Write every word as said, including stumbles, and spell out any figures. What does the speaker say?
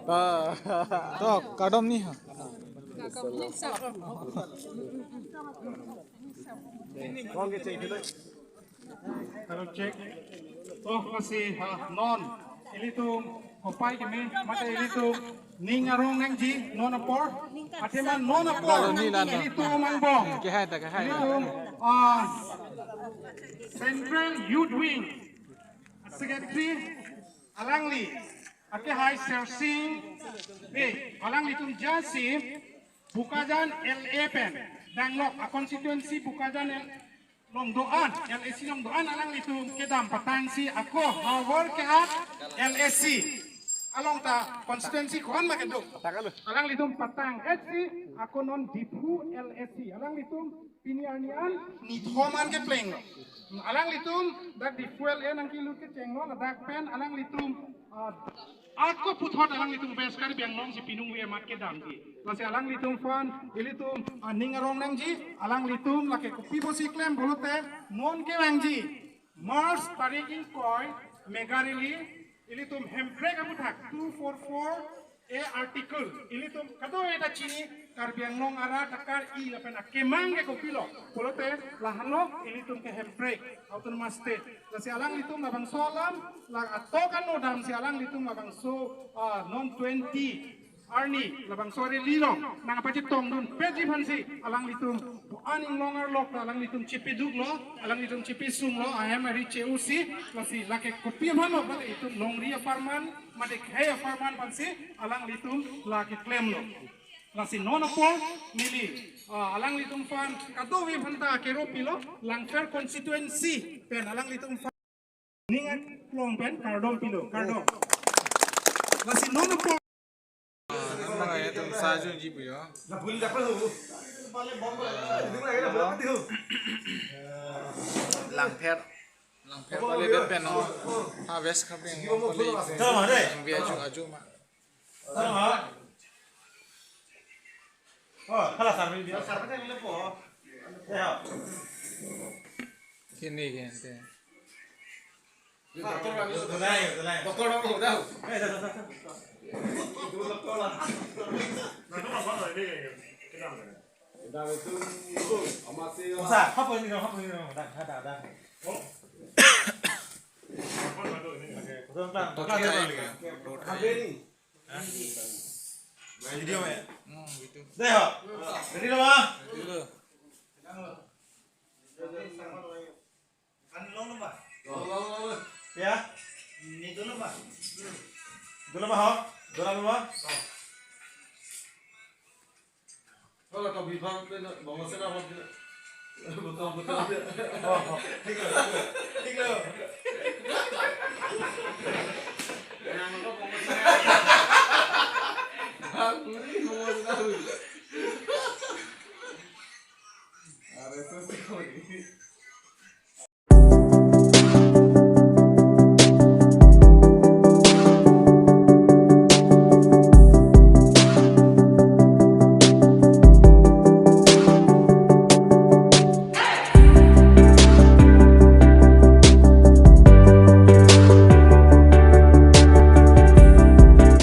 Ta, to, kardom ni ha. Hello, check. To, lasi, ha, non ilitum kopai keme, mate ilitum ning arong nangji non apor. Athema non apor. Lalo ni, lalo. Ilitum angbong. Kehai ta, kehai ta. Ilitum, ah, Central Youth Wing Secretary alangli, akehai Sersing Bey, alanglitum jasi Bokajan L A pen danglok, a constituency Bokajan L-, along do-an, L A C along do-an alanglitum kedam patangsi ako havar ke-at L A C along ta constituency ko-an ma kedo. Alanglitum patang-etsi ako non Diphu L A C. Alanglitum pini arni an nithom an keplenglo. Alanglitum dak Diphu L A nangkelut kechenglo, ladak pen alanglitum, ah, ako puthot alanglitum West Karbi Anglong si pinung ve amat kedamji. Lasi alanglitum aphan ilitum, ah, ning arong nangji, alanglitum lake kopi pusi klem pulote non kevangji March tarik ingkoi Mega Rally, ilitum Hemprek aputhak two four four A article, ilitum kadokave ta chini, Karbi Anglong arat akar-i lapen akemang ke kopilo pulote lahenlo ilitum ke Hemprek Autonomous State. Lasi alanglitum labangso alam, la atok ano damsi alanglitum labangso, ah, non twenty arni labangso rally along nangpachetongdun petji aphansi alanglitum aning long arlok ta alanglitum chepeduklo, alanglitum chepesunglo, ahem ari che-osi, lasi lake kopi aphanlo, mate itum longri apharman, mate khei apharman aphansi alanglitum lake klemlo. Lasi non apor neli, ah, alanglitum aphan kadokave aphanta kero pilo, Langpher constituency pen alanglitum aphan ning aklong pen kardom pilo, kardom. Lasi non apor. Nang ya tum sa jun ji pu yo. Langpher. Langpher pale bet pen no. Ha West Karbi Anglong pale. Tama deh. Yang biar juga aja ma. Tama. Oh, hala sarmi dia. Sarmi dia po. Ya. Kini gente. Doctor, doctor. Eh, dah, dah, dah. Usa, hapus ini dong, hapus ini dong. Dah, dah, dah, dah. Doctor, doctor. Video ya? Hmm, gitu. Deh, ho. Ready lo, ma? Ready lo. Kan long lo, ma? Long, long, long, long. Ya? Ini dulu, ma? Dulu, ma, ho? Dulu, ma? Kalau kau bilang tu nak bawa sana apa tu? Betul, betul. Oh, oh. Tiga, tiga. Tiga. Yang apa bawa sana? Aku ni bawa sana. Ada tu sih kau ni.